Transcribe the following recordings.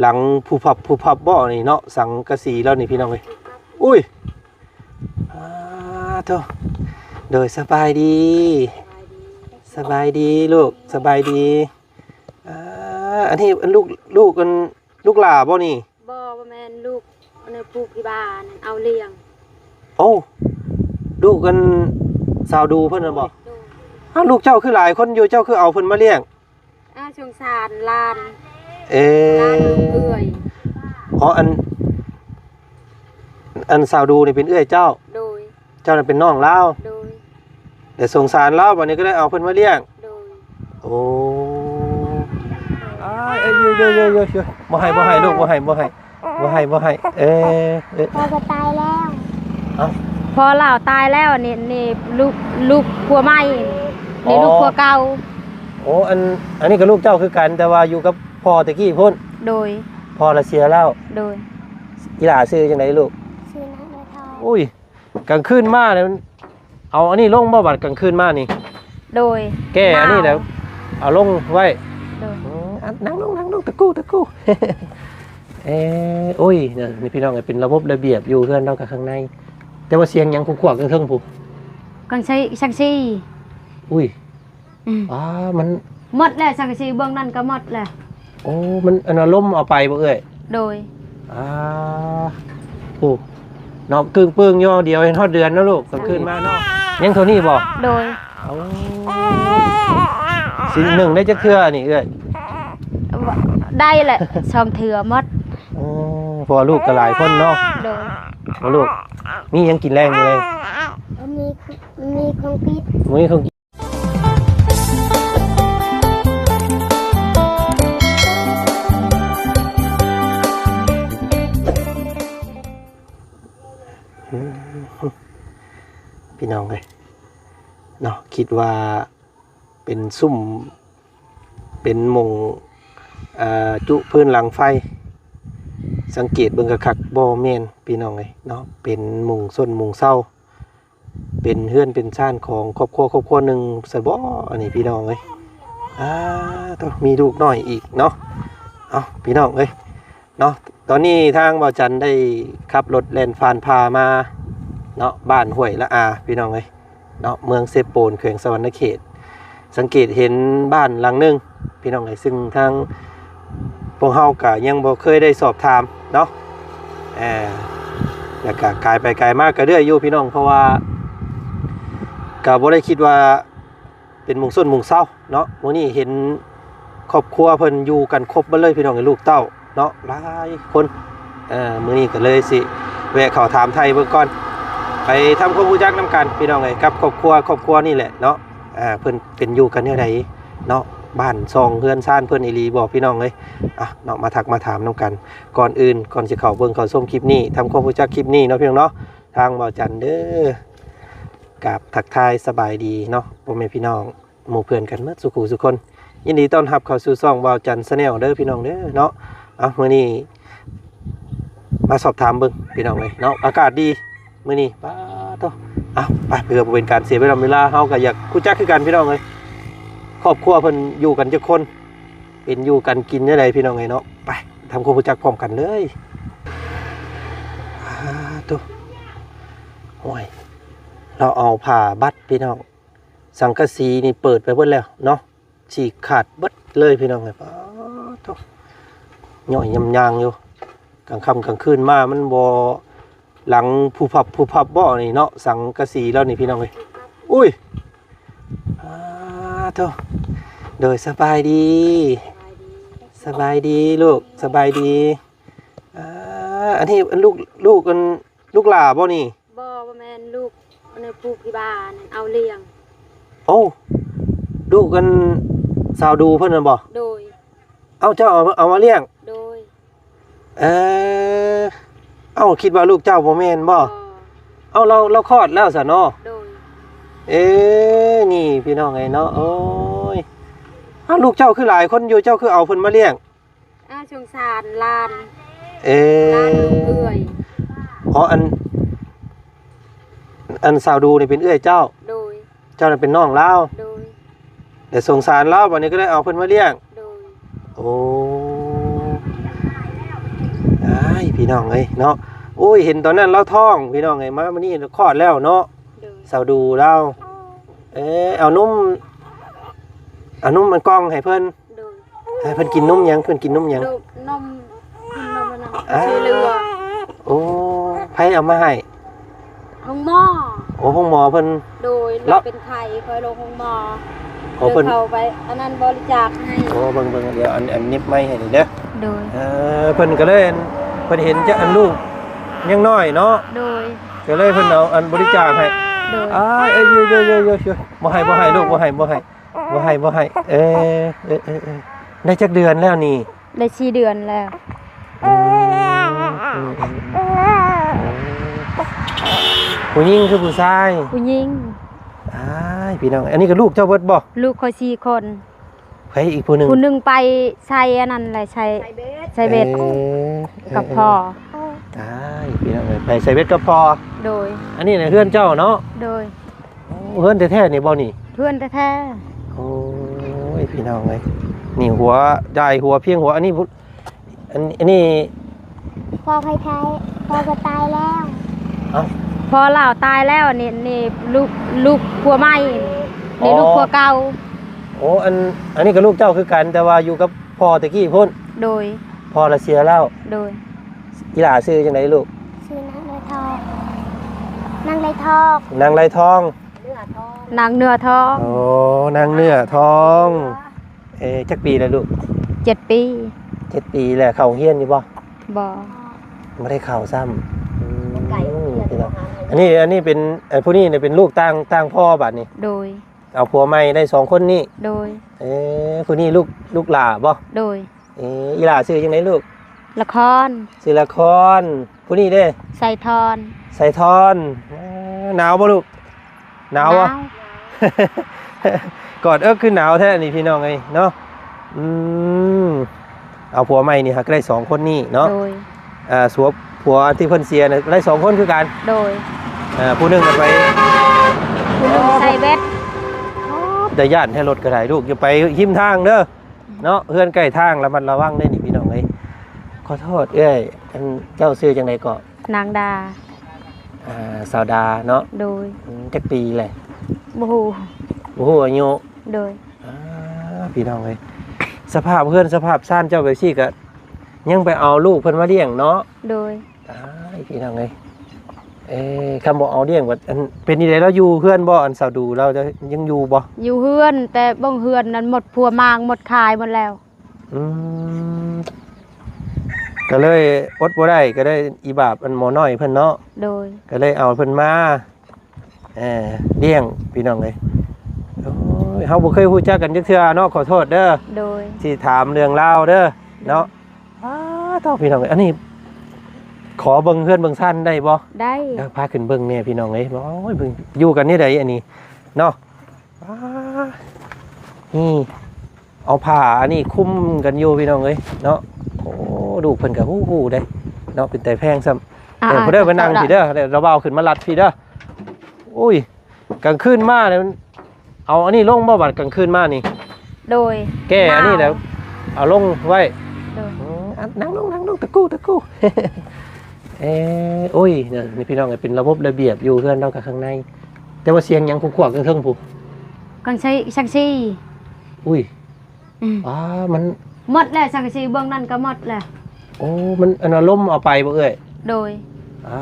ຫຼັງຜຸບພັບຜຸບພັບບໍ່ນີ້ເນາະ ສັງກະສີລາວນີ້ພີ່ນ້ອງເອີຍ. ອຸ້ຍ ອາ ໂທ້ ໂດຍ ສະບາຍດີ ສະບາຍດີລູກ ສະບາຍດີ. ອາ ອັນນີ້ລູກ ລູກ ອັນ ລູກຫຼ້າບໍ່ນີ້? ບໍ່ ບໍ່ແມ່ນ ລູກ ອັນນັ້ນ ຜູ້ພິບານເອົາລ້ຽງ. ໂອ້ ລູກ ອັນ ສາວດູເພິ່ນນັ້ນບໍ່? ໂດຍ ໂດຍ. ອ້າວ ລູກເຈົ້າຄືຫຼາຍຄົນຢູ່ ເຈົ້າຄືເອົາເພິ່ນມາລ້ຽງ? ອ້າວ ສົງສານຫຼານ ເອີ ຫຼານເອື້ອຍ. ອໍ ອັນ ອັນສາວດູນີ້ເປັນເອື້ອຍເຈົ້າ? ໂດຍ. ເຈົ້ານັ້ນເປັນນ້ອງລາວ? ໂດຍ. ແຕ່ສົງສານລາວ ບັດນີ້ກໍເລີຍເອົາເພິ່ນມາລ້ຽງ? ໂດຍ. ໂອ້ ອ້າຍ ເອີ ຢູ່ໆໆໆ ບໍ່ໃຫ້ ບໍ່ໃຫ້ລູກ ບໍ່ໃຫ້ ບໍ່ໃຫ້ ບໍ່ໃຫ້ ບໍ່ໃຫ້ ເອີ ເອີ ພໍ່ກໍຕາຍແລ້ວ. ເອົ້າ ພໍ່ລາວຕາຍແລ້ວ ນີ້ ນີ້ລູກ ລູກຜົວໃໝ່ ນີ້ ອໍ ລູກຜົວເກົ່າ. ໂອ້ ອັນ ອັນນີ້ກໍລູກເຈົ້າຄືກັນ ແຕ່ວ່າຢູ່ກັບພໍ່ແຕ່ກີ້ພຸ້ນ? ໂດຍ. ພໍ່ລະເສຍແລ້ວ? ໂດຍ. ອີຫຼ້າຊື່ຈັ່ງໃດລູກ? ຊື່ນາງເມືອທອງ. ໂອ້ຍ ກາງຄືນມາແລ້ວ ເອົາອັນນີ້ລົງບໍ່ ບາດກາງຄືນມານີ້? ໂດຍ. ແກ້ອັນນີ້ແຫຼະ ເອົາລົງໄວ້. ໂດຍ. ອືມ ນັ່ງລົງ ນັ່ງລົງ ຕະກູ້ ຕະກູ້. ເອີ ໂອ້ຍ ນີ້ພີ່ນ້ອງເອີຍ ເປັນລະບົບລະບຽບຢູ່ເຮືອນລາວກັບຂ້າງໃນ ແຕ່ວ່າສຽງຫຍັງຂວກໆ ເທິງໆ ພຸ້ນ? ກາງໃຊ້ສັງກະສີ. ອຸ້ຍ ອືມ ອາ ມັນໝົດແລ້ວ ສັງກະສີເບື້ອງນັ້ນກໍໝົດແລ້ວ. ໂອ້ ມັນ ອັນ ລົມເອົາໄປບໍ່ເອື້ອຍ? ໂດຍ. ອາ ໂອ້ ເນາະ ກຶ້ງປຶ້ງຍໍດຽວເຫັນຮອດເດືອນເນາະລູກ ກາງຄືນມາເນາະ. ຍັງເທົ່ານີ້ບໍ່? ໂດຍ. ໂອ້ ຊິໜຶ້ງໄດ້ຈັກເທື່ອນີ້ເອື້ອຍ? ໄດ້ແຫຼະ ສອງເທື່ອໝົດ. ໂອ້ ເພາະວ່າລູກກໍຫຼາຍຄົນເນາະ. ໂດຍ. ເນາະລູກ ມີຫຍັງກິນແລງມື້ແລງ? ບໍ່ມີ ມີຂອງກິນ ບໍ່ມີຂອງກິນ. ອືມ ພີ່ນ້ອງເອີຍເນາະ ຄິດວ່າເປັນຊຸມ ເປັນມຸງ ເອີ ຈຸພື້ນຫຼັງໄຟ ສັງເກດເບິ່ງຄັກໆ ບໍ່ແມ່ນ ພີ່ນ້ອງເອີຍເນາະ ເປັນມຸງຊົນມຸງເຊົາ ເປັນເຮືອນເປັນຊານຂອງຄອບຄົວຄອບຄົວໜຶ່ງຊະບໍ ອັນນີ້ພີ່ນ້ອງເອີຍ. ອາ ໂທ້ ມີລູກນ້ອຍອີກເນາະ. ເອົ້າ ພີ່ນ້ອງເອີຍເນາະ ຕອນນີ້ທາງບ່າວຈັນໄດ້ຂັບລົດແລ່ນຜ່ານຜ່າມາເນາະ ບ້ານຫ້ວຍລະອາ ພີ່ນ້ອງເອີຍເນາະ ເມືອງເຊໂປນ ແຂວງສະຫວັນນະເຂດ. ສັງເກດເຫັນບ້ານຫຼັງໜຶ່ງ ພີ່ນ້ອງເອີຍ ຊຶ່ງທາງພວກເຮົາກະຍັງບໍ່ເຄີຍໄດ້ສອບຖາມເນາະ ເອີ ແລ້ວກະກາຍໄປກາຍມາກະເລື່ອຍຢູ່ພີ່ນ້ອງ ເພາະວ່າກະບໍ່ໄດ້ຄິດວ່າເປັນມຸງຊົນມຸງເຊົາເນາະ. ມື້ນີ້ເຫັນຄອບຄົວເພິ່ນຢູ່ກັນຄົບເບິດເລີຍພີ່ນ້ອງເອີຍ ລູກເຕົ້າເນາະ ຫຼາຍຄົນ. ເອີ ມື້ນີ້ກະເລີຍຊິແວະເຂົ້າຖາມໄຖ່ເບິ່ງກ່ອນ ໄປທຳຄວາມຮູ້ຈັກນຳກັນພີ່ນ້ອງເອີຍ ກັບຄອບຄົວ ຄອບຄົວນີ້ແຫຼະເນາະ. ອ່າ ເພິ່ນເປັນຢູ່ກັນແນວໃດເນາະ ບ້ານຊ່ອງເຮືອນຊານເພິ່ນອີ່ຫຼີບໍ່ ພີ່ນ້ອງເອີຍ. ອ່ະເນາະ ມາທັກມາຖາມນຳກັນ. ກ່ອນອື່ນ ກ່ອນຊິເຂົ້າເບິ່ງເຂົ້າຊົມຄລິບນີ້ ທຳຄວາມຮູ້ຈັກຄລິບນີ້ເນາະ ພີ່ນ້ອງເນາະ ທາງບ່າວຈັນເດີ ກາບທັກທາຍສະບາຍດີເນາະ ພໍ່ແມ່ພີ່ນ້ອງ ໝູ່ເພື່ອນກັນໝົດສູ່ຄູ່ສູ່ຄົນ. ຍິນດີຕ້ອນຮັບເຂົ້າສູ່ຊ່ອງບ່າວຈັນ Channel ເດີພີ່ນ້ອງເດີເນາະ. ເອົ້າ ມື້ນີ້ມາສອບຖາມເບິ່ງພີ່ນ້ອງເອີຍເນາະ ອາກາດດີມື້ນີ້ ປາໂທ້. ເອົ້າ ໄປ ເພື່ອບໍ່ເປັນການເສຍເວລາ ເວລາ ເຮົາກໍຢາກຮູ້ຈັກຄືກັນພີ່ນ້ອງເອີຍ ຄອບຄົວເພິ່ນຢູ່ກັນຈັກຄົນ ເປັນຢູ່ກັນກິນແນວໃດພີ່ນ້ອງເອີຍເນາະ. ໄປ ທຳຄວາມຮູ້ຈັກພ້ອມກັນເລີຍ. ປາໂທ້ ໂອ້ຍ ລາວເອົາຜ້າບັດພີ່ນ້ອງ ສັງກະສີນີ້ເປີດໄປເບິດແລ້ວເນາະ ສີກຂາດເບິດເລີຍພີ່ນ້ອງເອີຍ. ປາໂທ້ ຍ້ອຍຍຳຍາງຢູ່ ກາງຄ່ຳກາງຄືນມາມັນບໍ່ຫຼັງຜຸບພັບຜຸບພັບບໍ່ນີ້ເນາະ ສັງກະສີລາວນີ້ພີ່ນ້ອງເອີຍ. ອຸ້ຍ ອາໂທ້ ໂດຍ ສະບາຍດີ ສະບາຍດີລູກ ສະບາຍດີ. ອາ ອັນນີ້ລູກ ລູກ ອັນ ລູກຫຼ້າບໍ່ນີ້? ບໍ່ ບໍ່ແມ່ນ ລູກ ອັນນັ້ນ ຜູ້ພິບານເອົາລ້ຽງ. ໂອ້ ລູກ ອັນ ສາວດູເພິ່ນນັ້ນບໍ່? ໂດຍ. ເອົ້າ ເຈົ້າເອົາ ເອົາມາລ້ຽງ? ໂດຍ. ເອີ ເອົ້າ ຄິດວ່າລູກເຈົ້າບໍ່ແມ່ນບໍ່? ບໍ່. ເອົ້າ ລາວ ລາວຄອດແລ້ວຊະເນາະ? ໂດຍ. ເອີ ນີ້ພີ່ນ້ອງເອີຍເນາະ ໂອ້ຍ ເອົ້າ ລູກເຈົ້າຄືຫຼາຍຄົນຢູ່ ເຈົ້າຄືເອົາເພິ່ນມາລ້ຽງ? ອ້າ ສົງສານຫຼານ ເອີ ຫຼານເອື້ອຍ. ອໍ ອັນ ອັນສາວດູນີ້ເປັນເອື້ອຍເຈົ້າ? ໂດຍ. ເຈົ້ານັ້ນເປັນນ້ອງລາວ? ໂດຍ. ແລ້ວສົງສານລາວ ບັດນີ້ກໍເລີຍເອົາເພິ່ນມາລ້ຽງ? ໂດຍ. ໂອ້ ພີ່ນ້ອງເອີຍເນາະ. ໂອ້ຍ ເຫັນຕອນນັ້ນລາວທ້ອງ ພີ່ນ້ອງເອີຍ, ມາມື້ນີ້ຄອດແລ້ວເນາະ. ໂດຍ ສາວດູລາວ ເອີ ເອົານົມ ເອົານົມອັນກ່ອງໃຫ້ເພິ່ນ. ໂດຍ ໃຫ້ເພິ່ນກິນນົມຫຍັງ? ເພິ່ນກິນນົມຫຍັງ? ນົມ ນົມ ນົມອັນນັ້ນ ອ່າ ຊີເຫຼືອ. ໂອ້ ໃຜເອົາມາໃຫ້? ໂຮງໝໍ. ໂອ້ ໂຮງໝໍເພິ່ນ. ໂດຍ ລາວເປັນໄຂ້ ຂ້ອຍລົງໂຮງໝໍ. ໂອ້ ເພິ່ນເຂົ້າໄປອັນນັ້ນບໍລິຈາກໃຫ້. ໂອ້ ເບິ່ງໆ ດຽວອັນ ອັນໜິບໄມໃຫ້ນີ້ເດີ. ໂດຍ ເອີ ເພິ່ນກໍເລີຍ ເພິ່ນເຫັນຈະອັນລູກຍັງນ້ອຍເນາະ. ໂດຍ ກໍເລີຍເພິ່ນເອົາອັນບໍລິຈາກໃຫ້. ໂດຍ ອ້າຍ ເອີຍ ໂຍໆໆໆ ບໍ່ໃຫ້ ບໍ່ໃຫ້ລູກ ບໍ່ໃຫ້ ບໍ່ໃຫ້ ບໍ່ໃຫ້ ບໍ່ໃຫ້. ເອີ ເອີ ເອີ ເອີ ໄດ້ຈັກເດືອນແລ້ວນີ້? ໄດ້ສີ່ເດືອນແລ້ວ. ອືມ ອືມ ອືມ ອືມ ໂອ້ ຜູ້ຍິງຄືຜູ້ຊາຍ? ຜູ້ຍິງ. ອ້າຍ ພີ່ນ້ອງ ອັນນີ້ກໍລູກເຈົ້າເບິດບໍ່? ລູກຂ້ອຍສີ່ຄົນ. ໃຜອີກຜູ້ໜຶ່ງ? ຜູ້ໜຶ່ງໄປໃສ່ອັນນັ້ນແຫຼະ ໃສ່ ໃສ່ເບັດ ໃສ່ເບັດ ເອີ ກັບພໍ່. ເອີ ຕາຍ ພີ່ນ້ອງເອີຍ ໄປໃສ່ເບັດກັບພໍ່. ໂດຍ ອັນນີ້ນະເຮືອນເຈົ້າເນາະ? ໂດຍ ໂອ້ ເຮືອນແທ້ໆນີ້ບໍ່ນີ້? ເຮືອນແທ້ໆ. ໂອ້ຍ ພີ່ນ້ອງເອີຍ ນີ້ຫົວ ດາຍຫົວ ພຽງຫົວ. ອັນນີ້ ອັນ ອັນນີ້ ພໍ່ໃຜ ໃຜ ພໍ່ກໍຕາຍແລ້ວ. ເອົ້າ ພໍ່ລາວຕາຍແລ້ວ. ນີ້ ນີ້ລູກ ລູກຜົວໃໝ່. ອໍ ນີ້ລູກຜົວເກົ່າ. ໂອ້ ອັນ ອັນນີ້ກໍລູກເຈົ້າຄືກັນ ແຕ່ວ່າຢູ່ກັບພໍ່ແຕ່ກີ້ພຸ້ນ. ໂດຍ ພໍ່ລະເສຍແລ້ວ. ໂດຍ ອີຫຼ້າຊື່ຈັ່ງໃດລູກ? ຊື່ນາງເຫຼືອທອງ ນາງໄລທອງ ນາງໄລທອງ ນາງເນື້ອທອງ. ໂອ້ ນາງເນື້ອທອງ. ເອີ ຈັກປີແລ້ວລູກ? ເຈັດປີ. ເຈັດປີແລ້ວ ເຂົ້າໂຮງຮຽນຢູ່ບໍ່? ບໍ່ ບໍ່ໄດ້ເຂົ້າຊ້ຳ. ອືມ ອັນນີ້ ອັນນີ້ເປັນ ເອີ ຜູ້ນີ້ເປັນລູກຕ່າງ ຕ່າງພໍ່ບາດນີ້. ໂດຍ ເອົາຜົວໃໝ່ໄດ້ສອງຄົນນີ້. ໂດຍ ເອີ ຜູ້ນີ້ລູກ ລູກຫຼ້າບໍ່? ໂດຍ ເອີ ອີຫຼ້າຊື່ຈັ່ງໃດລູກ? ລະຄອນ ຊື່ລະຄອນ. ຜູ້ນີ້ເດ້? ໄຊທອນ ໄຊທອນ. ເອີ ໜາວບໍ່ລູກ? ໜາວບໍ່? ໜາວ ກອດເອິກຄືໜາວແທ້ນີ້ ພີ່ນ້ອງເອີຍເນາະ. ອືມ ເອົາຜົວໃໝ່ນີ້ຫາກໄດ້ສອງຄົນນີ້ເນາະ. ໂດຍ ອ່າ ສວບ ຜົວທີ່ເພິ່ນເສຍນະໄດ້ສອງຄົນຄືກັນ. ໂດຍ ອ່າ ຜູ້ໜຶ່ງໄປ ຜູ້ໜຶ່ງໃສ່ເບັດ. ຕາຢ້ານແທ້ ລົດກໍໄດ້ ລູກຢ່າໄປຮິມທາງເດີເນາະ ເຮືອນໃກ້ທາງ ລະມັດລະວັງເດ້ນີ້ ພີ່ນ້ອງເອີຍ. ຂໍໂທດເອື້ອຍ ອັນ ເຈົ້າຊື່ຈັ່ງໃດເກາະ? ນາງດາ. ອ່າ ສາວດາເນາະ. ໂດຍ ອືມ ຈັກປີແຫຼະ? ບໍ່ຮູ້ ບໍ່ຮູ້ອາຍຸ. ໂດຍ ອ່າ ພີ່ນ້ອງເອີຍ ສະພາບເຮືອນສະພາບຊານເຈົ້າແບບຊີ້ກະຍັງໄປເອົາລູກເພິ່ນມາລ້ຽງເນາະ. ໂດຍ ຕາຍ ພີ່ນ້ອງເອີຍ ເອີ ຄັນບໍ່ເອົາລ້ຽງບັດ ອັນ ເປັນຈັ່ງໃດລາວຢູ່ເຮືອນບໍ່? ອັນສາວດູລາວຍັງຢູ່ບໍ່? ຢູ່ເຮືອນ ແຕ່ເບິ່ງເຮືອນນັ້ນໝົດຜົວໝາງ ໝົດຂາຍໝົດແລ້ວ. ອືມ ກໍເລີຍອົດບໍ່ໄດ້ ກໍໄດ້ອີບາບອັນໝໍນ້ອຍເພິ່ນເນາະ. ໂດຍ ກໍເລີຍເອົາເພິ່ນມາ ເອີ ລ້ຽງ ພີ່ນ້ອງເອີຍ. ໂອ້ຍ ເຮົາບໍ່ເຄີຍຮູ້ຈັກກັນຈັກເທື່ອເນາະ ຂໍໂທດເດີ. ໂດຍ ທີ່ຖາມເລື່ອງລາວເດີເນາະ. ໂດຍ ອ້າ ເທົ່າ ພີ່ນ້ອງເອີຍ ອັນນີ້ຂໍເບິ່ງເຮືອນເບິ່ງຊານໄດ້ບໍ່? ໄດ້ ເອີ ພາຂຶ້ນເບິ່ງແດ່ ພີ່ນ້ອງເອີຍ. ໂອ້ຍ ເບິ່ງ ຢູ່ກັນແນວໃດອັນນີ້ເນາະ? ອ້າ ນີ້ ເອົາຜ້າອັນນີ້ຄຸມກັນຢູ່ ພີ່ນ້ອງເອີຍເນາະ. ໂອ້ ລູກເພິ່ນກໍຮູ້ ຮູ້ເດ້ເນາະ ເປັນຕາແພງຊ້ຳ. ອ່າ ເອີ ຜູ້ໃດໄປນັ່ງ ເຈົ້າ ພີ່ເດີ ລະບ່າວຂຶ້ນມາລັດພີ່ເດີ. ໂອ້ຍ ກາງຄືນມານີ້ ເອົາອັນນີ້ລົງບໍ່ ບາດກາງຄືນມານີ້? ໂດຍ ແກ້ອັນນີ້ແຫຼະ ເອົາລົງໄວ້. ໂດຍ ອືມ ອ່ະ ນັ່ງລົງ ນັ່ງລົງ ຕະກູ້ ຕະກູ້. ເອີ ໂອ້ຍ ນີ້ ພີ່ນ້ອງເອີຍ ເປັນລະບົບລະບຽບຢູ່ ເຮືອນລາວກໍຂ້າງໃນ ແຕ່ວ່າສຽງຫຍັງຂວກໆ ເທິງໆ ພຸ້ນ ກາງໃຊ້ສັງກະສີ. ອຸ້ຍ ອືມ ອ້າ ມັນໝົດແລ້ວ ສັງກະສີເບື້ອງນັ້ນກໍໝົດແລ້ວ. ໂອ້ ມັນອັນນັ້ນ ລົມເອົາໄປບໍ່ເອື້ອຍ? ໂດຍ ອ້າ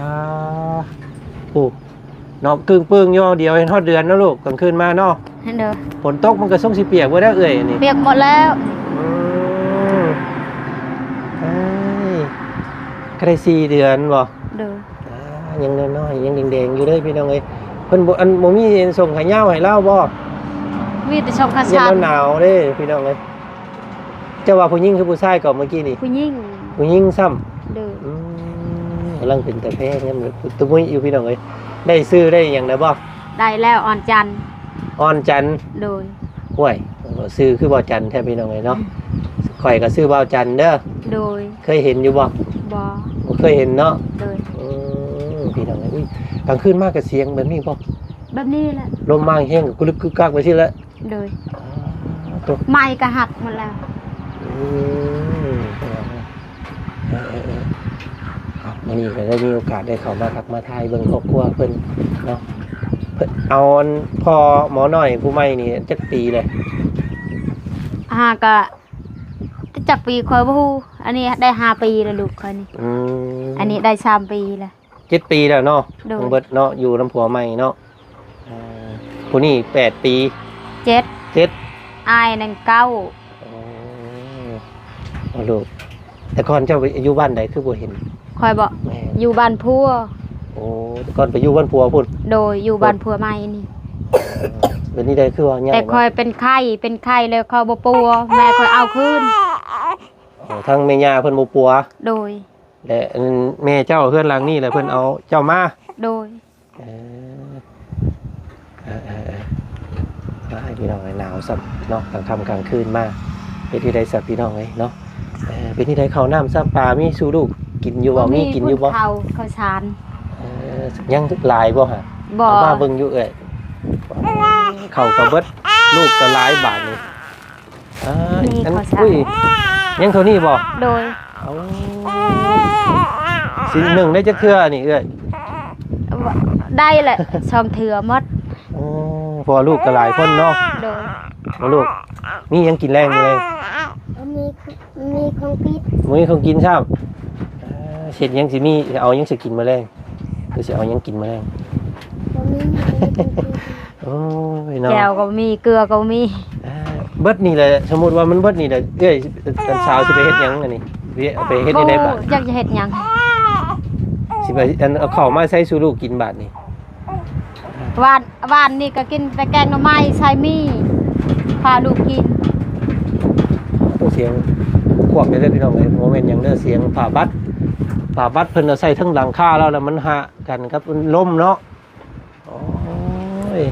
ໂອ້ ເນາະ ກຶ້ງປຶ້ງຢູ່ ດຽວເຫັນຮອດເດືອນເນາະລູກ ກາງຄືນມາເນາະ. ໂດຍ ຝົນຕົກມັນກໍຊົງຊິປຽກເບີດແລ້ວເອື້ອຍ ອັນນີ້ ປຽກໝົດແລ້ວ. ອືມ ເອີຍ ກໍໄດ້ສີ່ເດືອນບໍ່? ໂດຍ ອ່າ ຍັງນ້ອຍໆ ຍັງແດງໆຢູ່ເດີພີ່ນ້ອງເອີຍ. ເພິ່ນບໍ່ ອັນ ບໍ່ມີສົ່ງຂາຍາວໃຫ້ລາວບໍ່? ມີແຕ່ສົ່ງຂາສັ້ນ. ຢ້ານລາວໜາວເດ້ພີ່ນ້ອງເອີຍ. ເຈົ້າວ່າຜູ້ຍິງຄືຜູ້ຊາຍກໍເມື່ອກີ້ນີ້? ຜູ້ຍິງ. ຜູ້ຍິງຊ້ຳ. ໂດຍ ອືມ ກຳລັງເປັນຕາແພງ ຍາມນີ້ ຕະມຸຍຢູ່ພີ່ນ້ອງເອີຍ. ໄດ້ຊື່ໄດ້ຫຍັງແລ້ວບໍ່? ໄດ້ແລ້ວ ອ່ອນຈັນ. ອ່ອນຈັນ. ໂດຍ ຫ້ວຍ ຊື່ຄືບໍ່ຈັນແທ້ພີ່ນ້ອງເອີຍເນາະ. ຂ້ອຍກໍຊື່ບ່າວຈັນເດີ. ໂດຍ ເຄີຍເຫັນຢູ່ບໍ່? ບໍ່ ບໍ່ເຄີຍເຫັນເນາະ. ໂດຍ ອືມ ພີ່ນ້ອງເອີຍ ອຸ້ຍ ກາງຄືນມາກໍສຽງແບບນີ້ບໍ່? ແບບນີ້ແຫຼະ ລົມມາແຮງກໍກຶກກຶກກັກໄປຊີ້ແຫຼະ. ໂດຍ ອ່າ ຕົກ ໄມ້ກໍຫັກໝົດແລ້ວ. ອືມ ເອີ ເອີ ເອີ ເອີ. ນີ້ກໍໄດ້ມີໂອກາດໄດ້ເຂົ້າມາທັກມາທາຍເບິ່ງຄອບຄົວເພິ່ນເນາະ. ເພິ່ນ ເອົາອັນ ພໍ່ໝໍນ້ອຍຜູ້ໃໝ່ນີ້ຈັກປີແລ້ວ? ຫາກະ ຈັກປີຂ້ອຍບໍ່ຮູ້. ອັນນີ້ໄດ້ຫ້າປີແລ້ວລູກຂ້ອຍນີ້. ອືມ ອັນນີ້ໄດ້ສາມປີແລ້ວ. ເຈັດປີແລ້ວເນາະ. ໂດຍ ທັງເບິດເນາະ ຢູ່ນຳຜົວໃໝ່ເນາະ. ເອີ ຜູ້ນີ້ແປດປີ. ເຈັດ ເຈັດ ອ້າຍນັ້ນເກົ້າ. ໂອ້ ໂອ້ລູກ ແຕ່ກ່ອນເຈົ້າໄປຢູ່ບ້ານໃດຄືບໍ່ເຫັນ? ຂ້ອຍບໍ? ແມ່ນ ຢູ່ບ້ານຜົວ. ໂອ້ ແຕ່ກ່ອນໄປຢູ່ບ້ານຜົວພຸ້ນ? ໂດຍ ຢູ່ບ້ານຜົວໃໝ່ນີ້. ເອີ ເປັນນີ້ໃດຄືວ່າຍ້າຍ ແຕ່ຂ້ອຍເປັນໄຂ້ ເປັນໄຂ້ແລ້ວເຂົາບໍ່ປົວ ແມ່ຂ້ອຍເອົາຄືນ. ໂອ້ ທາງແມ່ຍ່າເພິ່ນບໍ່ປົວ. ໂດຍ ແລະ ອັນ ແມ່ເຈົ້າເຮືອນຫຼັງນີ້ແຫຼະ ເພິ່ນເອົາເຈົ້າມາ. ໂດຍ ເອີ ເອີ ເອີ ເອີ ອ້າຍ ພີ່ນ້ອງເອີຍ ໜາວຊ້ຳເນາະ ກາງຄ່ຳກາງຄືນມາ. ເຮັດຈັ່ງໃດຊະພີ່ນ້ອງເອີຍເນາະ. ເອີ ເປັນຈັ່ງໃດ ເຂົ້ານ້ຳຊຳປາມີສູ່ລູກກິນຢູ່ບໍ່? ມີກິນຢູ່ບໍ່? ເຂົ້າ ເຂົ້າສານ. ເອີ ຍັງຫຼາຍບໍ່ຫະ? ບໍ່ ເອົາມາເບິ່ງຢູ່ເອື້ອຍ. ເຂົ້າກໍເບິດ ລູກກໍຫຼາຍບາດນີ້. ອ່າ ມີ ອັນ ເຂົ້າສານ ອຸ້ຍ ຍັງເທົ່ານີ້ບໍ່? ໂດຍ ເອົາ ຊິໜຶ້ງໄດ້ຈັກເທື່ອນີ້ເອື້ອຍ? ໄດ້ແຫຼະ ສອງເທື່ອໝົດ. ໂອ້ ເພາະວ່າລູກກໍຫຼາຍຄົນເນາະ. ໂດຍ ບໍ່ລູກ ມີຫຍັງກິນແລງມື້ແລງ? ບໍ່ມີ ມີຂອງກິນ ບໍ່ມີຂອງກິນຊ້ຳ. ເອີ ເຮັດຫຍັງຊິມີ ເອົາຫຍັງຊິກິນມື້ແລງ? ຄືຊິເອົາຫຍັງກິນມື້ແລງ? ບໍ່ມີ ບໍ່ມີຂອງກິນ. ໂອ້ຍເນາະ ແຈ່ວກໍບໍ່ມີ ເກືອກໍບໍ່ມີ. ອ່າ ເບິດນີ້ແຫຼະ ສົມມຸດວ່າມັນເບິດນີ້ແຫຼະ ເອື້ອຍ ອັນສາວຊິໄປເຮັດຫຍັງອັນນີ້? ເວ ເອົາໄປເຮັດໃຫ້ໄດ້ບາດ? ບໍ່ຮູ້ຈັກຈະເຮັດຫຍັງ. ຊິໄປ ອັນ ເອົາເຂົ້າມາໃສ່ສູ່ລູກກິນບາດນີ້? ວານ ວານນີ້ກໍກິນແຕ່ແກງໜໍ່ໄມ້ໃສ່ໝີ່ ພາລູກກິນ. ໂອ້ ສຽງຄວບເດີພີ່ນ້ອງເອີຍ ບໍ່ແມ່ນຫຍັງເດີ ສຽງຜ້າບັດ ຜ້າບັດເພິ່ນເອົາໃສ່ເທິງຫຼັງຄາແລ້ວ ແລ້ວມັນຫະກັນກັບລົມເນາະ. ໂອ້ຍ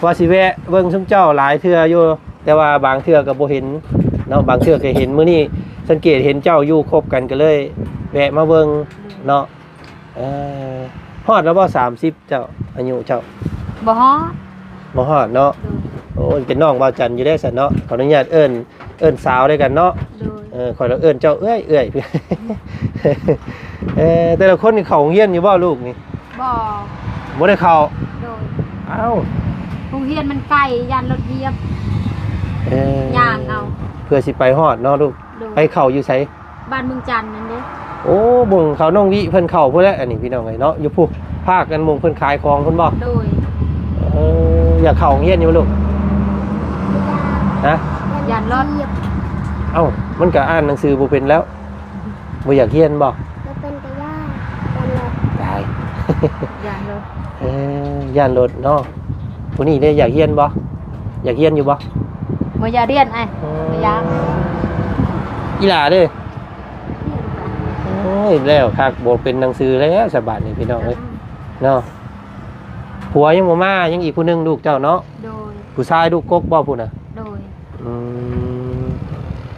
ວ່າຊິແວະເບິ່ງຊຸມເຈົ້າຫຼາຍເທື່ອຢູ່ ແຕ່ວ່າບາງເທື່ອກໍບໍ່ເຫັນເນາະ ບາງເທື່ອກໍເຫັນ. ມື້ນີ້ສັງເກດເຫັນເຈົ້າຢູ່ຄົບກັນ ກໍເລີຍແວະມາເບິ່ງເນາະ. ເອີ ຮອດແລ້ວບໍ່ ສາມສິບ ເຈົ້າ ອາຍຸເຈົ້າ? ບໍ່ຮອດ ບໍ່ຮອດເນາະ. ໂດຍ ໂອ້ຍ ເປັນນ້ອງບ່າວຈັນຢູ່ເດ້ຊັ້ນເນາະ. ຂໍອະນຸຍາດເອີ້ນ ເອີ້ນສາວດ້ວຍກັນເນາະ. ໂດຍ ເອີ ຂ້ອຍລະເອີ້ນເຈົ້າເອື້ອຍ ເອື້ອຍ. ເອີ ແຕ່ລະຄົນນີ້ເຂົ້າໂຮງຮຽນຢູ່ບໍ່ລູກນີ້? ບໍ່ ບໍ່ໄດ້ເຂົ້າ. ໂດຍ ອ້າວ ໂຮງຮຽນມັນໄກ ຢ້ານລົດຢຽບ. ເອີ ຍ່າງເອົາ ເພື່ອຊິໄປຮອດເນາະລູກ. ໂດຍ ໄປເຂົ້າຢູ່ໃສ? ບ້ານເມືອງຈັນນັ້ນເດ້. ໂອ້ ເບິ່ງເຂົານ້ອງວິເພິ່ນເຂົ້າພຸ້ນແຫຼະ ອັນນີ້ພີ່ນ້ອງເອີຍເນາະ. ຢູ່ພຸ້ນ ພາກອັນໝ່ອງເພິ່ນຂາຍຂອງພຸ້ນບໍ່? ໂດຍ ເອີ ຢາກເຂົ້າໂຮງຮຽນຢູ່ບໍ່ລູກ? ຮະ? ຢ້ານລົດ. ເອົ້າ ມັນກໍອ່ານໜັງສືບໍ່ເປັນແລ້ວ ບໍ່ຢາກຮຽນບໍ່? ບໍ່ເປັນກໍຢ້ານ ຢ້ານລົດ. ຕາຍ ຢ້ານລົດ. ເອີ ຢ້ານລົດເນາະ. ຜູ້ນີ້ເດ້ ຢາກຮຽນບໍ່? ຢາກຮຽນຢູ່ບໍ່? ບໍ່ຢາກຮຽນອ້າຍ. ອໍ ບໍ່ຢາກ. ອີ່ຫຼ້າເດ້? ໂອ້ຍ ແລ້ວຄັກ ບໍ່ເປັນໜັງສືແລ້ວສະບາດນີ້ພີ່ນ້ອງເອີຍ ເນາະ. ຜົວຍັງບໍ່ມາ ຍັງອີກຜູ້ໜຶ່ງ ລູກເຈົ້າເນາະ? ໂດຍ ຜູ້ຊາຍລູກກົກບໍ່ພຸ້ນນະ? ໂດຍ ອືມ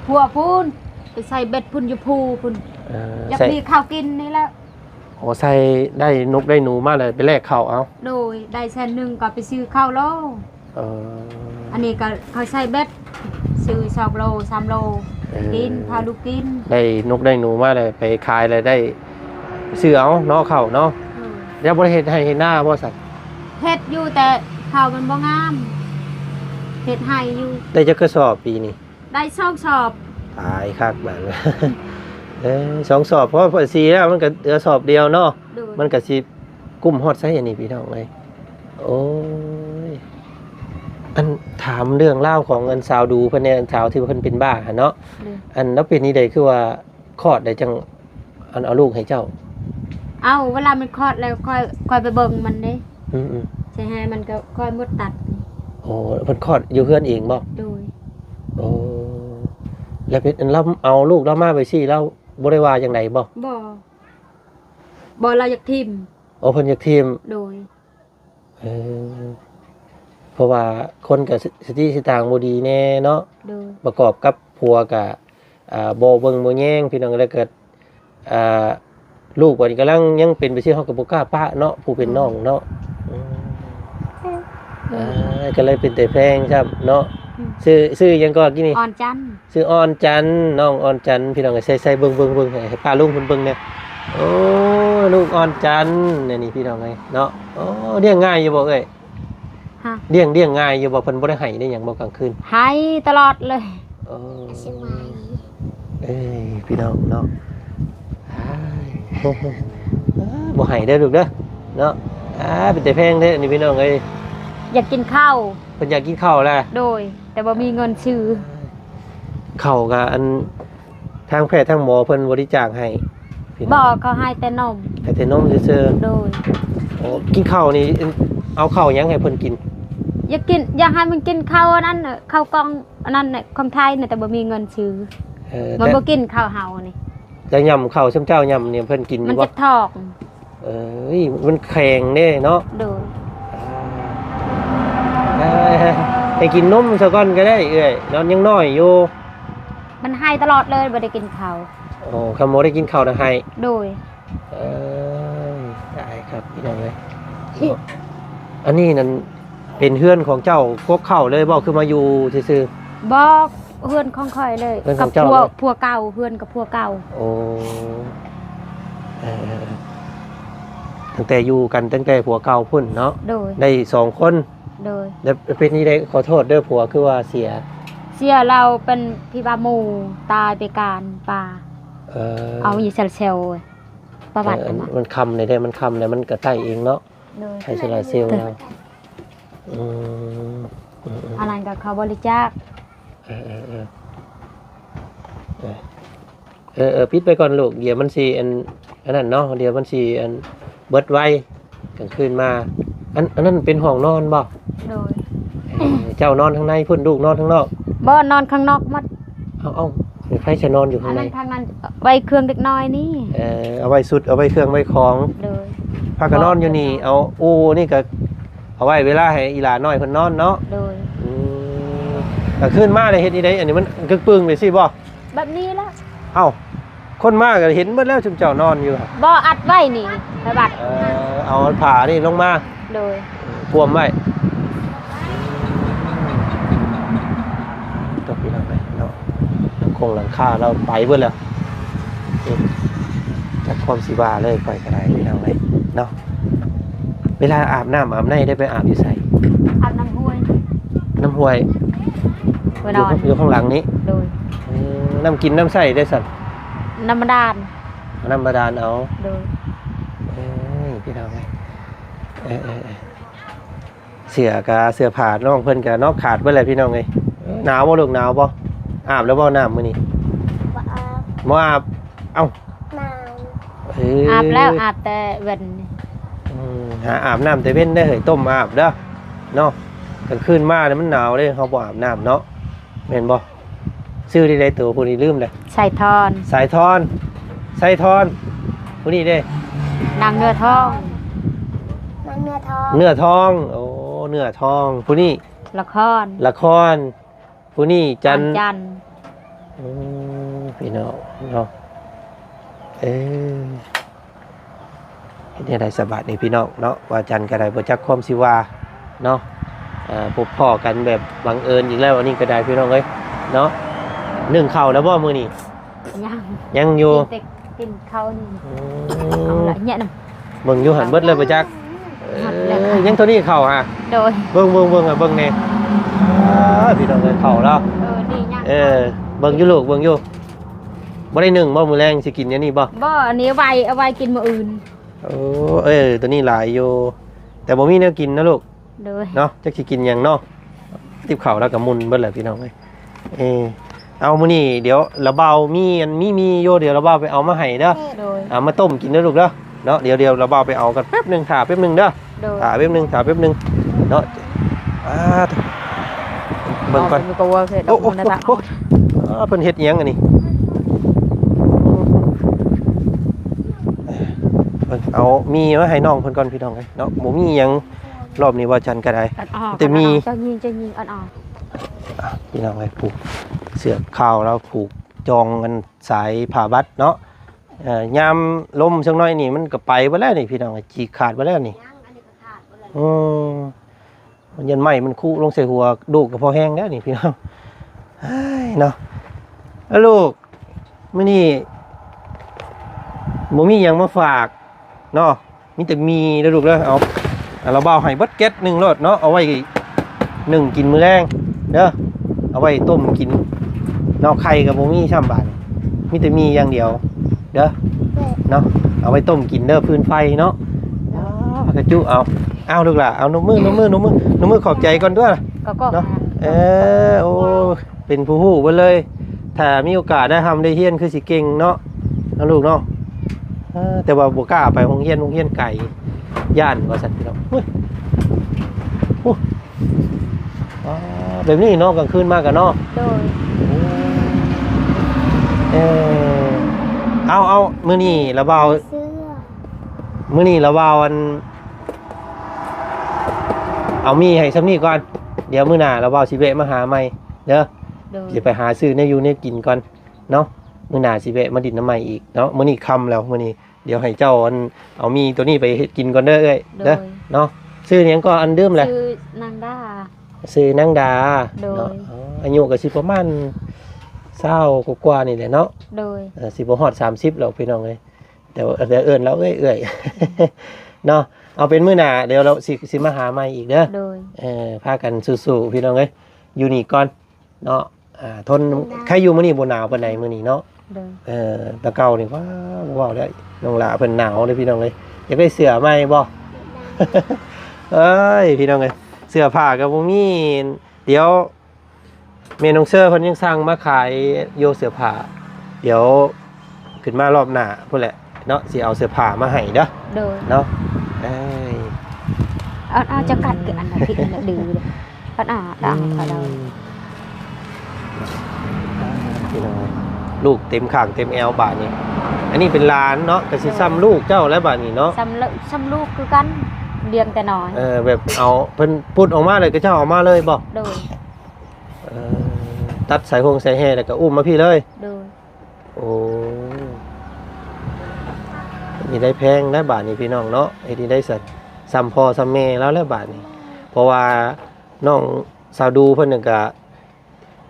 ຜົວພຸ້ນ ໄປໃສ່ເບັດພຸ້ນ ຢູ່ພູພຸ້ນ. ເອີ ຢາກມີເຂົ້າກິນນີ້ແຫຼະ. ໂອ້ ໃສ່ໄດ້ນົກໄດ້ໜູມາແລ້ວໄປແລກເຂົ້າເອົາ. ໂດຍ ໄດ້ແສນໜຶ່ງກໍໄປຊື້ເຂົ້າໂລ. ເອີ ອັນນີ້ກໍເຂົາໃສ່ເບັດ ຊື້ສອງໂລ ສາມໂລ ເອີ ກິນ ພາລູກກິນ. ໄດ້ນົກໄດ້ໜູມາແລ້ວໄປຂາຍແລ້ວໄດ້ຊື້ເອົາເນາະ ເຂົ້າເນາະ. ເອີ ແລ້ວບໍ່ໄດ້ເຮັດໄຮ່ເຮັດນາບໍ່ຊັ້ນ? ເຮັດຢູ່ ແຕ່ເຂົ້າມັນບໍ່ງາມ ເຮັດໄຮ່ຢູ່. ໄດ້ຈັກກະສອບປີນີ້? ໄດ້ສອງສອບ. ຕາຍຄັກບາດ ເອີ ສອງສອບ ເພາະວ່າສີແລ້ວມັນກໍເຫຼືອສອບດຽວເນາະ. ໂດຍ ມັນກໍຊິກຸ້ມຮອດໃສອັນນີ້ພີ່ນ້ອງເອີຍ. ໂອ້ຍ ອັນ ຖາມເລື່ອງລາວຂອງອັນສາວດູເພິ່ນແດ່ ອັນສາວທີ່ວ່າເພິ່ນເປັນບ້າຫັ້ນເນາະ. ໂດຍ ອັນລາວເປັນນີ້ໃດ ຄືວ່າຄອດໄດ້ຈັ່ງ ອັນເອົາລູກໃຫ້ເຈົ້າ? ເອົາ ເວລາມັນຄອດແລ້ວ ຂ້ອຍ ຂ້ອຍໄປເບິ່ງມັນເດ້. ອືມໆ ຊິໃຫ້ມັນກໍຄ່ອຍໝົດຕັດນີ້. ໂອ້ ເພິ່ນຄອດຢູ່ເຮືອນເອງບໍ່? ໂດຍ ໂອ້ ແລ້ວເປັນອັນລາວເອົາລູກລາວມາໄປຊີ້ ລາວບໍ່ໄດ້ວ່າຈັ່ງໃດບໍ່? ບໍ່ ບໍ່ ລາວຢາກຖິ້ມ. ໂອ້ ເພິ່ນຢາກຖິ້ມ. ໂດຍ ເອີ ເພາະວ່າຄົນກໍສະ ສະຕິສະຕາງບໍ່ດີແດ່ເນາະ. ໂດຍ ປະກອບກັບຜົວກໍ ອ່າ ບໍ່ເບິ່ງບໍ່ແຍງພີ່ນ້ອງ ແລ້ວກໍ ອ່າ ລູກບັດນີ້ກຳລັງຍັງເປັນໄປຊີ້ ເຮົາກໍບໍ່ກ້າປະເນາະ ຜູ້ເປັນນ້ອງເນາະ. ອືມ ອ່າ ກໍເລີຍເປັນແຕ່ແພງຊ້ຳເນາະ. ອືມ ຊື່ ຊື່ຫຍັງກໍກີ້ນີ້? ອ່ອນຈັນ. ຊື່ອ່ອນຈັນ ນ້ອງອ່ອນຈັນ ພີ່ນ້ອງ. ໃສ່ ໃສ່ເບິ່ງ ເບິ່ງ ເບິ່ງ ໃຫ້ ໃຫ້ປ້າລຸງເພິ່ນເບິ່ງແດ່. ໂອ້ ລູກອ່ອນຈັນ ນີ້ພີ່ນ້ອງເອີຍເນາະ. ໂອ້ ລ້ຽງງ່າຍຢູ່ບໍ່ເອື້ອຍ? ຮະ? ລ້ຽງ ລ້ຽງງ່າຍຢູ່ບໍ່? ເພິ່ນບໍ່ໄດ້ໄຫ້ໄດ້ຫຍັງບໍ່ກາງຄືນ? ໄຫ້ຕະຫຼອດເລີຍ. ເອີ ສະບາຍດີ. ເອີຍ ພີ່ນ້ອງເນາະ ອ້າຍ ບໍ່ໄຫ້ເດີລູກເດີເນາະ. ອ້າ ເປັນແຕ່ແພງແທ້ນີ້ພີ່ນ້ອງເອີຍ. ຢາກກິນເຂົ້າ ເພິ່ນຢາກກິນເຂົ້າແຫຼະ. ໂດຍ ແຕ່ບໍ່ມີເງິນຊື້. ເຂົ້າກະອັນ ທາງແພດທາງໝໍເພິ່ນບໍລິຈາກໃຫ້ພີ່ນ້ອງ? ບໍ່ ເຂົາໃຫ້ແຕ່ນົມ. ໃຫ້ແຕ່ນົມຊື່ໆ. ໂດຍ. ໂອ້ ກິນເຂົ້ານີ້ ເອົາເຂົ້າຫຍັງໃຫ້ເພິ່ນກິນ? ຢາກກິນ ຢາກໃຫ້ມັນກິນເຂົ້າອັນນັ້ນ ເຂົ້າກ່ອງອັນນັ້ນ ຂອງໄທນະ ແຕ່ບໍ່ມີເງິນຊື້. ເອີ ມັນບໍ່ກິນເຂົ້າເຮົານີ້. ແຕ່ຢາກຫຍ້ຳເຂົ້າ ຊຸມເຈົ້າຫຍ້ຳນີ້ເພິ່ນກິນຢູ່ບໍ່? ມັນເຈັບທ້ອງ. ເອີຍ ມັນແຂງເດ້ເນາະ. ໂດຍ. ອ່າ ໃຫ້ກິນນົມຊະກ່ອນກໍໄດ້ເອື້ອຍເນາະ ຍັງນ້ອຍຢູ່. ມັນໄຫ້ຕະຫຼອດເລີຍ ບໍ່ໄດ້ກິນເຂົ້າ. ໂອ້ ຄັນບໍ່ໄດ້ກິນເຂົ້ານະໄຫ້. ໂດຍ. ເອີຍ ຕາຍຄັບພີ່ນ້ອງເອີຍ. ອັນນີ້ນັ້ນເປັນເຮືອນຂອງເຈົ້າກົກເຂົ້າເລີຍບໍ່ ຄືມາຢູ່ຊື່ໆ? ບໍ່ ເຮືອນຂອງຂ້ອຍເລີຍ ເຮືອນຂອງເຈົ້າເລີຍ ກັບຜົວເກົ່າ ເຮືອນກັບຜົວເກົ່າ. ໂອ້ ເອີ ເອີ ເອີ ຕັ້ງແຕ່ຢູ່ກັນ ຕັ້ງແຕ່ຜົວເກົ່າພຸ້ນເນາະ. ໂດຍ. ໄດ້ສອງຄົນ. ໂດຍ. ແລ້ວເປັນຈັ່ງໃດ ຂໍໂທດເດີ ຜົວຄືວ່າເສຍ? ເສຍ ລາວເປັນທີ່ວ່າໝູຕາຍໄປການປ່າ. ເອີ ເອົາຢູ່ແຊວໆ ປະຫວັດ. ເອີ ມັນຄ່ຳແລ້ວເດ້ ມັນຄ່ຳແລ້ວ ມັນກະໄຕ້ເອງເນາະ. ໂດຍ. ໄຟໂຊລາເຊວແລ້ວ. ອືມ ອັນນັ້ນກໍເຂົາບໍລິຈາກ. ເອີ ເອີ ເອີ ເອີ ເອີ ປິດໄປກ່ອນລູກ ດຽວມັນຊິອັນ ອັນນັ້ນເນາະ ດຽວມັນຊິອັນເບິດໄວ ກາງຄືນມາ. ອັນ ອັນນັ້ນເປັນຫ້ອງນອນບໍ່? ໂດຍ. ເອີ ເຈົ້ານອນທາງໃນພຸ້ນ ລູກນອນທາງນອກ? ບໍ່ ນອນຂ້າງນອກໝົດ. ເອົາ ເອົາ ໃຜຈະນອນຢູ່ຂ້າງໃນ? ອັນນັ້ນທາງນັ້ນ ໄວ້ເຄື່ອງເດັກນ້ອຍນີ້. ເອີ ເອົາໄວ້ຊຸດ ເອົາໄວ້ເຄື່ອງໄວ້ຂອງ. ໂດຍ. ພາກັນນອນຢູ່ນີ້ ເອົາ ໂອ້ ນີ້ກໍເອົາໄວ້ເວລາໃຫ້ອີຫຼານ້ອຍເພິ່ນນອນເນາະ. ໂດຍ. ອືມ ກາງຄືນມາໄດ້ເຮັດອີ່ໃດ ອັນນີ້ມັນກຶກປຶ້ງໄປຊີ້ບໍ່? ແບບນີ້ລະ. ເອົ້າ ຄົນມາກໍເຫັນເບິດແລ້ວ ຊຸມເຈົ້ານອນຢູ່. ບໍ່ ອັດໄວ້ນີ້ ໃນວັດ. ເອີ ເອົາຜ້ານີ້ລົງມາ. ໂດຍ. ກວມໄວ້. ຕົກຢູ່ນັ້ນເລີຍເນາະ ຫຼັງຄົງຫຼັງຄາລາວໄປເບິດແລ້ວ. ອືມ ຈັກຄວາມຊິວ່າເລີຍ ຂ້ອຍກໍໄດ້ພີ່ນ້ອງເອີຍເນາະ. ເວລາອາບນ້ຳອາບໃນໄດ້ໄປອາບຢູ່ໃສ? ອາບນ້ຳຫ້ວຍ. ນ້ຳຫ້ວຍ ຢູ່ ຢູ່ຂ້າງຫຼັງນີ້? ໂດຍ. ເອີ ນ້ຳກິນນ້ຳໃຊ້ໄດ້ຊັ້ນ? ນ້ຳບາດານ. ເອົານ້ຳບາດານເອົາ. ໂດຍ. ເອີຍ ພີ່ນ້ອງເອີຍ ເອີ ເອີ ເອີ ເສື້ອກະເສື້ອຜ້ານ້ອງເພິ່ນກະເນາະ ຂາດເບິດແລ້ວພີ່ນ້ອງເອີຍ. ໜາວບໍ່ລູກ ໜາວບໍ່? ອາບແລ້ວບໍ່ນ້ຳມື້ນີ້? ບໍ່ອາບ. ບໍ່ອາບ? ເອົ້າ ໜາວ. ເອີ ອາບແລ້ວ ອາບແຕ່ເວັນ. ອືມ ຫາອາບນ້ຳແຕ່ເວັນເດີເຮີ້ຍ ຕົ້ມອາບເດີເນາະ. ກາງຄືນມານີ້ມັນໜາວເດ້ ເຮົາບໍ່ອາບນ້ຳເນາະ ແມ່ນບໍ່? ຊື່ຈັ່ງໃດໂຕຜູ້ນີ້ ລືມແລ້ວ. ສາຍທອນ. ສາຍທອນ ສາຍທອນ. ຜູ້ນີ້ເດ້? ນາງເນື້ອທອງ. ນາງເນື້ອທອງ. ເນື້ອທອງ. ໂອ້ ເນື້ອທອງ. ຜູ້ນີ້? ລະຄອນ. ລະຄອນ. ຜູ້ນີ້? ຈັນ. ຈັນ. ອືມ ພີ່ນ້ອງເນາະ ເອີ. ເຮັດແນວໃດສະບາດນີ້ພີ່ນ້ອງເນາະ ວ່າຈັນກໍໄດ້ບໍ່ຈັກຄວາມຊິວ່າເນາະ. ເອີ ພົບພໍ້ກັນແບບບັງເອີນອີກແລ້ວ ອັນນີ້ກໍໄດ້ພີ່ນ້ອງເອີຍເນາະ. ໜຶ້ງເຂົ້າແລ້ວບໍ່ມື້ນີ້? ຍັງ. ຍັງຢູ່. ກິນແຕ່ ກິນເຂົ້ານີ້. ອືມ ເອົາລະ ເຍະນຳ. ເບິ່ງຢູ່ຫັ້ນເບິດເລີຍບໍ່ຈັກ. ເອີ ຍັງເທົ່ານີ້ເຂົ້າຫາ. ໂດຍ. ເບິ່ງ ເບິ່ງ ເບິ່ງ ເບິ່ງແດ່. ອ້າ ພີ່ນ້ອງເອີຍ ເຂົ້າແລ້ວ. ເອີ ນີ້ຍັງ. ເອີ ເບິ່ງຢູ່ລູກ ເບິ່ງຢູ່. ບໍ່ໄດ້ໜຶ້ງບໍ່? ມື້ແລງຊິກິນອັນນີ້ບໍ່? ບໍ່ ອັນນີ້ເອົາໄວ້ ເອົາໄວ້ກິນມື້ອື່ນ. ໂອ້ ເອີ ຕົວນີ້ຫຼາຍຢູ່ ແຕ່ບໍ່ມີແນວກິນນະລູກ. ໂດຍ. ເນາະ ຈັກຊິກິນຫຍັງເນາະ. ຕິບເຂົ້າແລ້ວກໍໝຸ່ນເບິດແຫຼະພີ່ນ້ອງເອີຍ. ເອີ ເອົາ ມື້ນີ້ດຽວລະບ່າວມີອັນ ມີໝີ່ຢູ່ ດຽວລະບ່າວໄປເອົາມາໃຫ້ເດີ. ໂດຍ. ເອົາມາຕົ້ມກິນເດີລູກເດີ. ເນາະ ດຽວ ດຽວລະບ່າວໄປເອົາກັນແປັບໜຶ່ງ ຖ້າແປັບໜຶ່ງເດີ. ໂດຍ. ຖ້າແປັບໜຶ່ງ ຖ້າແປັບໜຶ່ງເນາະ. ອ່າ ເບິ່ງກ່ອນ. ໂອ້ ໂອ້ ໂອ້ ເພິ່ນເຮັດຫຍັງອັນນີ້? ເບິ່ງ ເອົາໝີ່ມາໃຫ້ນ້ອງເພິ່ນກ່ອນພີ່ນ້ອງເອີຍເນາະ. ບໍ່ມີຫຍັງ ລອບນີ້ວ່າຈັນກໍໄດ້ ແຕ່ໝີ່. ເຈົ້າຍິງ ເຈົ້າຍິງອ່ອນໆ. ອ່ະ ພີ່ນ້ອງເອີຍ ຜູກເສື້ອຂາວແລ້ວຜູກຈອງອັນສາຍຜ້າບັດເນາະ. ເອີ ຍາມລົມຈັກໜ້ອຍນີ້ມັນກໍໄປເບິດແລ້ວນີ້ພີ່ນ້ອງເອີຍ ຈີກຂາດເບິດແລ້ວນີ້. ອືມ ມັນຢັນໄມ້ມັນຄຸລົງໃສ່ຫົວລູກກໍພໍແຮງແລ້ວນີ້ພີ່ນ້ອງ. ເອີຍ ເນາະ ເອີ ລູກ ມື້ນີ້ບໍ່ມີຫຍັງມາຝາກ. ເນາະ ມີແຕ່ໝີ່ເດີລູກເດີ. ເອົາ ລາວບ່າວໃຫ້ເບິດແກັດໜຶ່ງໂລດເນາະ ເອົາໄວ້ໜຶ້ງກິນມື້ແລງເດີ ເອົາໄວ້ຕົ້ມກິນເນາະ. ໄຂ່ກໍບໍ່ມີຊ້ຳບາດ ມີແຕ່ໝີ່ຢ່າງດຽວເດີເນາະ ເອົາໄວ້ຕົ້ມກິນເດີ ຟືນໄຟເນາະ. ອ້າ ຜັກກະຈຸ ເອົາ ເອົາລູກຫຼ້າ ເອົາ ນົບມື ນົບມື ນົບມື ນົບມື ຂອບໃຈກ່ອນຕົວະ ກໍ ກໍ ເນາະ. ເອີ ໂອ້ ເປັນຜູ້ຮູ້ເບິດເລີຍ ຖ້າມີໂອກາດໄດ້ຮ່ຳໄດ້ຮຽນຄືຊິເກັ່ງເນາະ ເນາະລູກເນາະ. ເອີ ແຕ່ວ່າບໍ່ກ້າໄປໂຮງຮຽນ ໂຮງຮຽນໄກ ຢ້ານວ່າຊັ້ນພີ່ນ້ອງ. ໂອ້ຍ ໂອ້ ວ້າ ແບບນີ້ເນາະ ກາງຄືນມາກໍເນາະ. ໂດຍ ເອີ ເອົາ ເອົາ ມື້ນີ້ລາວບ່າວ ເສື້ອ ມື້ນີ້ລາວບ່າວ ອັນ ເອົາໝີ່ໃຫ້ຊ່ຳນີ້ກ່ອນ ດຽວມື້ໜ້າລາວບ່າວຊິແວະມາຫາໃໝ່ເດີ. ໂດຍ ຊິໄປຫາຊື້ແນວຢູ່ແນວກິນກ່ອນເນາະ ມື້ໜ້າຊິແວະມາດິນນຳໃໝ່ອີກເນາະ. ມື້ນີ້ຄ່ຳແລ້ວ ມື້ນີ້ດຽວໃຫ້ເຈົ້າ ອັນ ເອົາໝີ່ໂຕນີ້ໄປເຮັດກິນກ່ອນເດີເອື້ອຍເດີ. ໂດຍ ເນາະ ຊື່ຫຍັງກໍ ອັນ ລືມແຫຼະ. ຊື່ນາງດາ ຊື່ນາງດາ. ໂດຍ ເນາະ ອາຍຸກໍຊິປະມານຊາວກວ່າໆນີ້ແຫຼະເນາະ. ໂດຍ ເອີ ຊິບໍ່ຮອດສາມສິບແລ້ວພີ່ນ້ອງເອີຍ ແຕ່ວ່າ ແຕ່ເອີ້ນລາວເອື້ອຍໆ ເນາະ. ເອົາເປັນມື້ໜ້າ ດຽວລາວຊິ ຊິມາຫາໃໝ່ອີກເດີ. ໂດຍ ເອີ ພາກັນສູ້ໆ ພີ່ນ້ອງເອີຍ ຢູ່ນີ້ກ່ອນເນາະ. ອ່າ ທົນ ໄດ້ ໄຄຢູ່ ມື້ນີ້ບໍ່ໜາວປານໃດ ມື້ນີ້ເນາະ. ໂດຍ ເອີ ແຕ່ເກົ່ານີ້ ວ້າ ບໍ່ເວົ້າແລ້ວ ນ້ອງຫຼ້າເພິ່ນໜາວເດ້ພີ່ນ້ອງເອີຍ. ຢາກໄດ້ເສື້ອໃໝ່ບໍ່? ເອີຍ ພີ່ນ້ອງເອີຍ ເສື້ອຜ້າກໍບໍ່ມີ ດຽວ ແມ່ນ້ອງເຊີເພິ່ນຍັງສັ່ງມາຂາຍຢູ່ ເສື້ອຜ້າ ດຽວຂຶ້ນມາລອບໜ້າພຸ້ນແຫຼະເນາະ ຊິເອົາເສື້ອຜ້າມາໃຫ້ເດີ. ໂດຍ ເນາະ ເອີຍ ເອົາ ເອົາ ຈະກັດຄືອັນນັ້ນຜິດອັນນັ້ນດື້ເດ້ ປັດອາດອາ ອືມ ຂະເດົາ ພີ່ນ້ອງ ລູກເຕັມຂ້າງເຕັມແອວບາດນີ້. ອັນນີ້ເປັນຫຼານເນາະ ກໍຊິຊ່ຳລູກເຈົ້າແລ້ວບາດນີ້ເນາະ. ຊ່ຳ ຊ່ຳລູກຄືກັນ ລ້ຽງແຕ່ນ້ອຍ. ເອີ ແບບເອົາ ເພິ່ນປຸດອອກມາແລ້ວ ກໍເຈົ້າເອົາມາເລີຍບໍ່? ໂດຍ ເອີ ຕັດສາຍຫົງສາຍແຮ່ແລ້ວກໍອຸ້ມມາພີ້ເລີຍ. ໂດຍ ໂອ້ ເຮັດຈັ່ງໃດແພງນະບາດນີ້ພີ່ນ້ອງເນາະ. ເຮັດຈັ່ງໃດຊັ້ນ ຊ່ຳພໍ່ຊ່ຳແມ່ລາວແລ້ວບາດນີ້ ເພາະວ່ານ້ອງສາວດູເພິ່ນນັ້ນກະ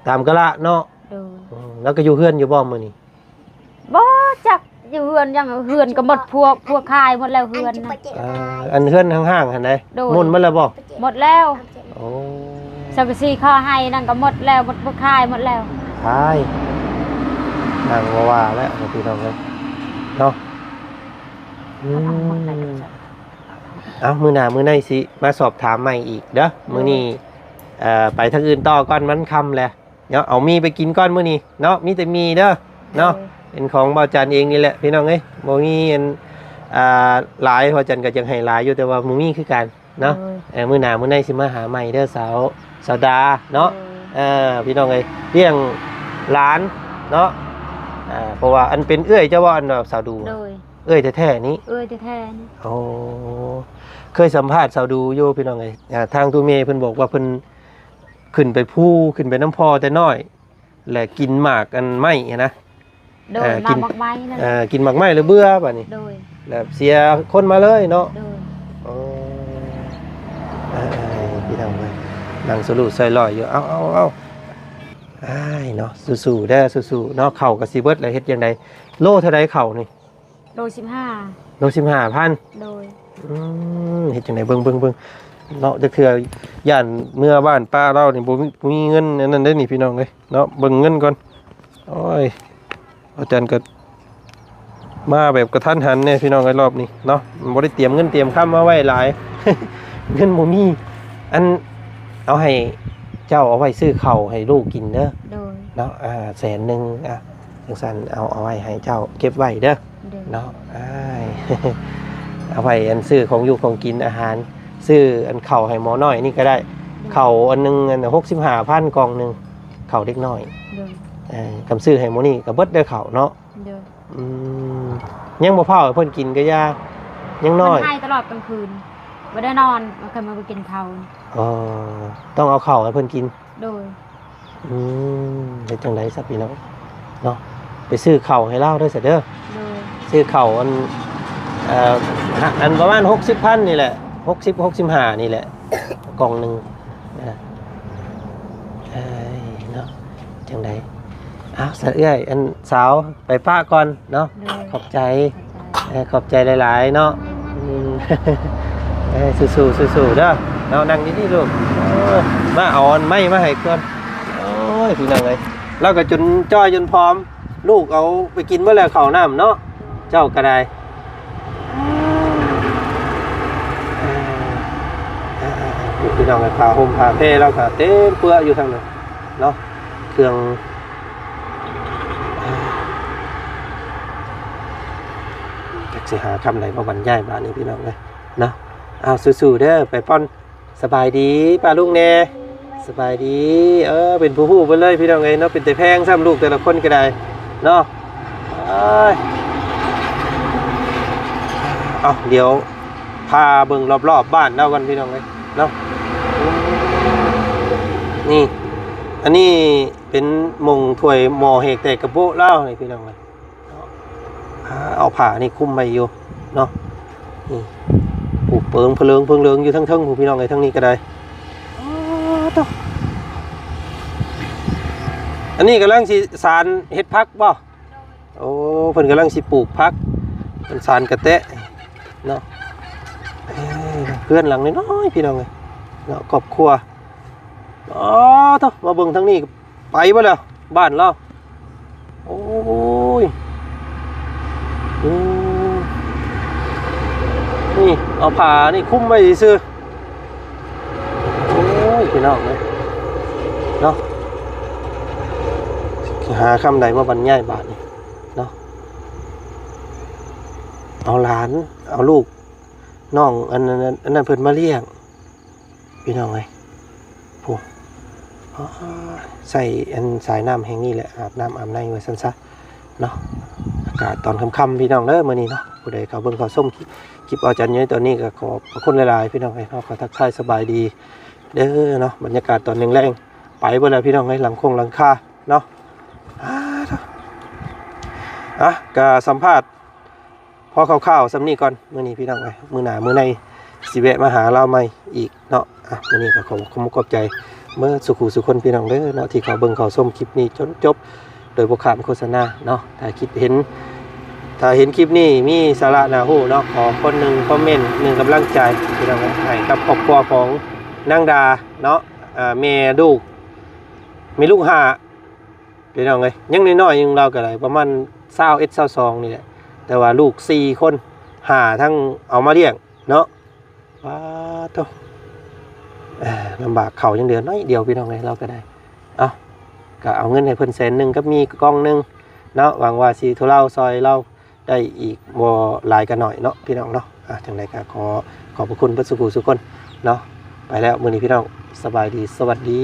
ຕາມກາລະເນາະ. ໂດຍ ອືມ ລາວກໍຢູ່ເຮືອນຢູ່ບໍ່ມື້ນີ້? ບໍ່ຈັກຢູ່ເຮືອນຫຍັງ ເຮືອນກໍໝົດ ພວກ ພວກຂາຍໝົດແລ້ວເຮືອນນະ. ອ່າ ອັນເຮືອນຫ້າງໆຫັ້ນໃດ? ໂດຍ ໝົດໝົດແລ້ວບໍ່? ໝົດແລ້ວ. ໂອ້ ສັງກະສີເຂົາໃຫ້ນັ້ນກໍໝົດແລ້ວ ໝົດ ພວກຂາຍໝົດແລ້ວ. ຂາຍ ນາງບໍ່ວ່າແລ້ວພີ່ນ້ອງເອີຍເນາະ. ອືມ ເອົາ ມື້ໜ້າມື້ໃນຊິມາສອບຖາມໃໝ່ອີກເດີ. ໂດຍ ມື້ນີ້ ເອີ ໄປທາງອື່ນຕໍ່ກ່ອນ ມັນຄ່ຳແລ້ວ. ເນາະ ເອົາໝີ່ໄປກິນກ່ອນມື້ນີ້ເນາະ ມີແຕ່ໝີ່ເດີເນາະ. ໂດຍ ເປັນຂອງບ່າວຈັນເອງນີ້ແຫຼະພີ່ນ້ອງເອີຍ ບໍ່ມີອັນ ອ່າ ຫຼາຍ ບ່າວຈັນກໍຢາກໃຫ້ຫຼາຍຢູ່ ແຕ່ວ່າບໍ່ມີຄືກັນເນາະ. ໂດຍ ເອີ ມື້ໜ້າມື້ໃນຊິມາຫາໃໝ່ເດີ ສາວ ສາວດາເນາະ. ໂດຍ ເອີ ພີ່ນ້ອງເອີຍ ລ້ຽງຫຼານເນາະ. ອ່າ ເພາະວ່າອັນເປັນເອື້ອຍເຈົ້າບໍ່ ອັນສາວດູ? ໂດຍ ເອື້ອຍແທ້ໆນີ້ ເອື້ອຍແທ້ໆນີ້. ໂອ້ ເຄີຍສຳພາດສາວດູຢູ່ພີ່ນ້ອງເອີຍ. ອ່າ ທາງຕູ້ເມເພິ່ນບອກວ່າເພິ່ນ ຂຶ້ນໄປພູ ຂຶ້ນໄປນຳພໍ່ແຕ່ນ້ອຍ ແລະ ກິນໝາກອັນໄມ້ຫັ້ນນະ. ໂດຍ ເອີ ກິນໝາກໄມ້ນັ້ນ. ເອີ ກິນໝາກໄມ້ແລ້ວເບື່ອບາດນີ້. ໂດຍ ແລ້ວເສຍຄົນມາເລີຍເນາະ. ໂດຍ ໂອ້ ເອີ ພີ່ນ້ອງເອີຍ ນັ່ງສະຫຼຸດໃສ່ລອຍຢູ່. ເອົາ ເອົາ ເອົາ ອ້າຍເນາະ ສູ້ໆເດີ ສູ້ໆເນາະ. ເຂົ້າກໍຊິເບິດແລ້ວ ເຮັດຈັ່ງໃດ? ໂລເທົ່າໃດເຂົ້ານີ້? ໂລສິບຫ້າ. ໂລສິບຫ້າພັນ. ໂດຍ ອືມ ເຮັດຈັ່ງໃດ ເບິ່ງ ເບິ່ງ ເບິ່ງເນາະ. ຈັກເທື່ອຢ້ານເມືອບ້ານປ້າລາວນີ້ ບໍ່ມີ ບໍ່ມີເງິນອັນນັ້ນເດ້ນີ້ ພີ່ນ້ອງເອີຍເນາະ. ເບິ່ງເງິນກ່ອນ. ໂອ້ຍ ອາຈານກໍມາແບບກະທັນຫັນແດ່ ພີ່ນ້ອງເອີຍ ລອບນີ້ເນາະ. ບໍ່ໄດ້ຕຽມເງິນຕຽມຄຳມາໄວ້ຫຼາຍ ເງິນບໍ່ມີ. ອັນ ເອົາໃຫ້ເຈົ້າເອົາໄວ້ຊື້ເຂົ້າໃຫ້ລູກກິນເດີ. ໂດຍ ເນາະ. ອ່າ ແສນໜຶ່ງ ອ່າ ຈັ່ງຊັ້ນເອົາ ເອົາໄວ້ໃຫ້ເຈົ້າເກັບໄວ້ເດີ. ໂດຍ ເນາະ ອ້າຍ ເອົາໄວ້ອັນຊື້ຂອງຢູ່ຂອງກິນອາຫານ ຊື້ອັນເຂົ້າໃຫ້ໝໍນ້ອຍນີ້ກໍໄດ້. ໂດຍ ເຂົ້າອັນໜຶ່ງອັນຫົກສິບຫ້າພັນ ກ່ອງໜຶ່ງ ເຂົ້າເດັກນ້ອຍ. ໂດຍ ເອີ ຄຳຊື້ໃຫ້ໝູນີ້ກໍເບິດເດີເຂົ້າເນາະ. ໂດຍ ອືມ ຍັງບໍ່ພ້າວໃຫ້ເພິ່ນກິນກໍຢ່າ ຍັງນ້ອຍ. ມັນໄຫ້ຕະຫຼອດກາງຄືນ ບໍ່ໄດ້ນອນ ມັນກໍມາກິນເຂົ້າ. ອໍ ຕ້ອງເອົາເຂົ້າໃຫ້ເພິ່ນກິນ. ໂດຍ ອືມ ເຮັດຈັ່ງໃດຊະພີ່ນ້ອງເນາະ ໄປຊື້ເຂົ້າໃຫ້ລາວເດີຊະເດີ. ໂດຍ ຊື້ເຂົ້າອັນ ເອີ ອັນປະມານຫົກສິບພັນນີ້ແຫຼະ ຫົກສິບ ຫົກສິບຫ້ານີ້ແຫຼະ ກ່ອງໜຶ່ງນະ. ເອີຍ ເນາະ ຈັ່ງໃດ ອ້າວ ສະເອື້ອຍ ອັນສາວໄປປະກ່ອນເນາະ. ໂດຍ ຂອບໃຈ ຂອບໃຈ ເອີ ຂອບໃຈຫຼາຍໆເນາະ. ອືມ ເອີ ສູ້ໆ ສູ້ໆ ເດີ ເອົາ ນັ່ງດີໆ ລູກ. ເອີ ມາ ເອົາອັນໄມ້ມາໃຫ້ກ່ອນ. ໂອ້ຍ ພີ່ນ້ອງເອີຍ ລາວກໍຈົນຈ້ອຍຈົນຜອມ ລູກເອົາໄປກິນເບິດແລ້ວເຂົ້ານ້ຳເນາະ ເຈົ້າກໍໄດ້. ເອີ ພີ່ນ້ອງເອີຍ ຜ້າຫົ່ມຜ້າແພລາວກໍເຕັມເປື້ອຢູ່ທາງນັ້ນເນາະ ເຄື່ອງ ຈັກຊິຫາຄຳໃດມາບັນຍາຍບາດນີ້ ພີ່ນ້ອງເອີຍເນາະ. ເອົາ ສູ້ໆ ເດີ ໄປປ່ອນ. ສະບາຍດີປ້າລຸງແດ່ ສະບາຍດີ. ເອີ ເປັນຜູ້ຮູ້ເບິດເລີຍ ພີ່ນ້ອງເອີຍເນາະ ເປັນແຕ່ແພງຊ້ຳ ລູກແຕ່ລະຄົນກໍໄດ້ເນາະ. ເອີຍ ເອົາ ດຽວພາເບິ່ງລອບໆ ບ້ານລາວກ່ອນ ພີ່ນ້ອງເອີຍເນາະ. ນີ້ ອັນນີ້ເປັນໝ່ອງຖ້ວຍໝໍ້ແຫກແຕກກະໂປະລາວນີ້ ພີ່ນ້ອງເອີຍ. ເອົາຜ້ານີ້ຄຸມໄວ້ຢູ່ເນາະ ນີ້ ປູກເປີງເພີງເລີງ ເພີງເລີງຢູ່ທາງເທິງພຸ້ນ ພີ່ນ້ອງເອີຍ ທາງນີ້ກໍໄດ້. ອໍ ໂທ້ ອັນນີ້ກຳລັງຊິສານເຮັດຜັກບໍ່? ໂອ້ ເພິ່ນກຳລັງຊິປູກຜັກ ເພິ່ນສານກະແຕະເນາະ. ເອີ ເຮືອນຫຼັງນ້ອຍໆ ພີ່ນ້ອງເອີຍເນາະ ຄອບຄົວ. ອໍ ໂທ້ ມາເບິ່ງທາງນີ້ ໄປເບິດແລ້ວບ້ານລາວ. ໂອ້ຍ ອືມ ນີ້ເອົາຜ້ານີ້ຄຸມໄວ້ຊື່ໆ. ໂອ້ຍ ພີ່ນ້ອງເອີຍເນາະ ຊິຫາຄຳໃດມາບັນຍາຍບາດນີ້ເນາະ. ເອົາຫຼານ ເອົາລູກນ້ອງ ອັນ ອັນ ອັນນັ້ນເພິ່ນມາລ້ຽງ ພີ່ນ້ອງເອີຍ ຜູ້ ໃຊ້ອັນສາຍນ້ຳແຫ່ງນີ້ແຫຼະ ອາບນ້ຳອາບໃນວ່າຊັ້ນຊະເນາະ. ອາກາດຕອນຄ່ຳໆ ພີ່ນ້ອງເດີ ມື້ນີ້ເນາະ ຜູ້ໃດເຂົ້າເບິ່ງເຂົ້າຊົມຄລິບ ຄລິບອາຈານຢູ່ໃນຕອນນີ້ ກໍຂອບພະຄຸນຫຼາຍໆ ພີ່ນ້ອງເອີຍເນາະ. ຂໍທັກທາຍສະບາຍດີເດີເນາະ ບັນຍາກາດຕອນແລງໆ ໄປເບິດແລ້ວ ພີ່ນ້ອງເອີຍ ຫຼັງຄົງຫຼັງຄາເນາະ. ອາ ອາ ກໍສຳພາດ ພໍຄ່າວໆ ສ່ຳນີ້ກ່ອນ ມື້ນີ້ ພີ່ນ້ອງເອີຍ ມື້ໜ້າມື້ໃນຊິແວະມາຫາລາວໃໝ່ອີກເນາະ. ອາ ມື້ນີ້ກໍຂໍຂອບອົກຂອບໃຈເໝິດສູ່ຄູ່ສູ່ຄົນ ພີ່ນ້ອງເດີເນາະ ທີ່ເຂົ້າເບິ່ງເຂົ້າຊົມຄລິບນີ້ຈົນຈົບ ໂດຍບໍ່ຂ້າມໂຄສະນາເນາະ. ຖ້າຄິດເຫັນ ຖ້າເຫັນຄລິບນີ້ມີສາລະໜ້າຮູ້ເນາະ ຂໍຄົນໜຶ່ງຄອມເມັນ ໜຶ່ງກຳລັງໃຈ ພີ່ນ້ອງເອີຍ ໃຫ້ກັບຄອບຄົວຂອງນາງດາເນາະ ອາ ແມ່ລູກ ແມ່ລູກຫ້າ ພີ່ນ້ອງເອີຍ ຍັງນ້ອຍໆ ຍັງ ລາວກໍໄດ້ປະມານຊາວເອັດ ຊາວສອງນີ້ແຫຼະ ແຕ່ວ່າລູກສີ່ຄົນ ຫ້າ ທັງເອົາມາລ້ຽງເນາະ. ປາດໂທ້ ເອີ ລຳບາກ ເຂົ້າຍັງເຫຼືອໜ້ອຍດຽວ ພີ່ນ້ອງເອີຍ ລາວກໍໄດ້. ເອົາ ກໍເອົາເງິນໃຫ້ເພິ່ນແສນໜຶ່ງກັບມີກ່ອງໜຶ່ງເນາະ ຫວັງວ່າຊິທຸເລົາຊ່ອຍລາວ ໄດ້ອີກບໍ່ຫຼາຍກໍໜ້ອຍເນາະ ພີ່ນ້ອງເນາະ. ອາ ຈັ່ງໃດກໍຂໍຂອບພະຄຸນເບິດສູ່ຄູ່ສູ່ຄົນເນາະ. ໄປແລ້ວມື້ນີ້ ພີ່ນ້ອງ ສະບາຍດີ ສະຫວັດດີ.